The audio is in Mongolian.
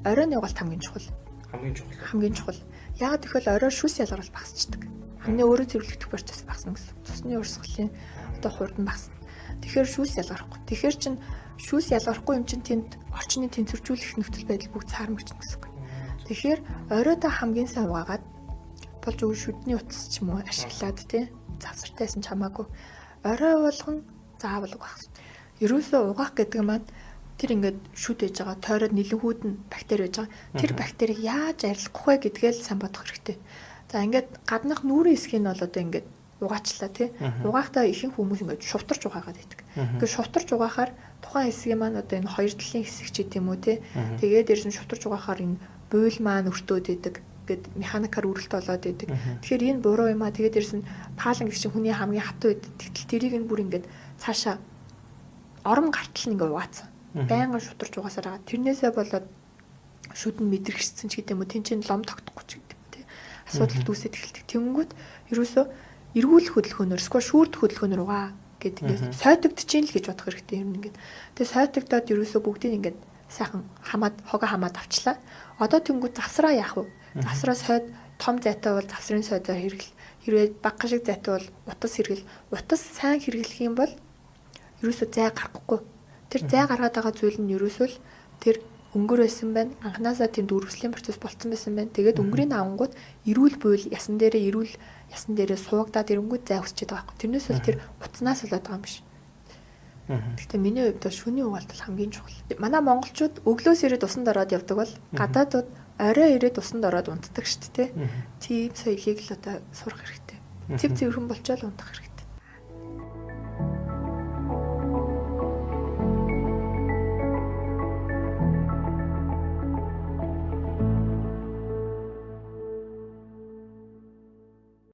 Оройн угаалт хамгийн чухал. Хамгийн чухал. Хамгийн чухал. Яагаад гэвэл орой шүс ялгарл багасчдаг. Амны өөрөө цэвэрлэгдэх процесс багасна гэсэн. Цусны урсгалын одоо хурд нь багасна. Тэгэхээр шүүс ялгархгүй. Тэгэхээр чин шүүс ялгархгүй юм чин тэнд орчны тэнцвэржүүлэх нөхцөл байдал бүгд саарамгчна гэсэн үг. Тэгэхээр оройдоо хамгийн сайн угаагаад болж өгөх шүдний утас ч юм уу ашиглаад тий завсартайсан ч хамаагүй орой болгон заавал угаах. Ерөөсөө угаах гэдэг маань тэр ингээд шүд байж байгаа тойроод нэлэнхүүд нь бактери байж байгаа. Тэр бактерийг яаж арилгах вэ гэдгээ л сайн бодох хэрэгтэй. За ингээд гаднах нүүрийн хэсгийг нь бол одоо ингээд угаачлаа тий. Угаахтаа ихэнх хүмүүс ингээд шувтарч угаагаад байдаг. Ингээд шувтарч угаахаар тухайн хэсгийн маань одоо энэ хоёр талын хэсэг ч гэдэм үү тий. Тэгээд дээрс нь шувтарч угаахаар энэ буйл маань өртөөд идэг гээд механикаар үрэлт болоод идэг. Тэгэхээр энэ буруу юм а. Тэгээд дээрс нь паалан гэх чинь хүний хамгийн хатуу үед. Тэгтэл тэрийг нь бүр ингээд цаашаа ором гартал нь ингээд угаацсан. Байнгын шутарч угаасаар байгаа. Тэрнээсээ болоод шүдэн мэдрэгчсэн ч гэдэм үү. Тэн чинь лом тогтохгүй ч гэдэм үү тий. Асуудал үүсээд эхэлдэг. Тэнгүүт ерөөсөө эргүүлэх хөдөлгөөнөөр эсвэл шүүрдэх хөдөлгөөнөөр угаа гэд ингээд сойтогдож ийн л гэж бодох хэрэгтэй юм ингээд. Тэгээ сойтогдоод ерөөсөө бүгдийг ингээд сайхан хамаад хогоо хамаад авчлаа. Одоо тэнгүүт завсраа яах вэ? Завсраа сойд том зайтай бол завсрын сойдоо хэрэгэл. Хэрвээ бага шиг зайтай бол утас хэрэгэл. Утас сайн хэрэглэх юм бол ерөөсөө зай гаргахгүй. Тэр зай гаргаад байгаа зүйл нь ерөөсөө л тэр өнгөр байсан байна. Анханасаа тийм дүүргэслийн процесс болцсон байсан байна. Тэгээд өнгөрийг авангууд эрүүл буйл ясан дээрээ эрүүл ясан дээрээ суугдаад ирэнгүүт зай өсчээд байгаа байхгүй. Тэрнээс бол тэр утаснаас болоод байгаа юм биш. Гэхдээ миний хувьд бол шөнийн угаалт бол хамгийн чухал. Манай монголчууд өглөөс ирээд усанд ороод явдаг бол гадаадууд орой ирээд усанд ороод унтдаг шүү дээ. Тийм соёлыг л одоо сурах хэрэгтэй. Цэв цэвэрхэн болчоод унтах хэрэгтэй.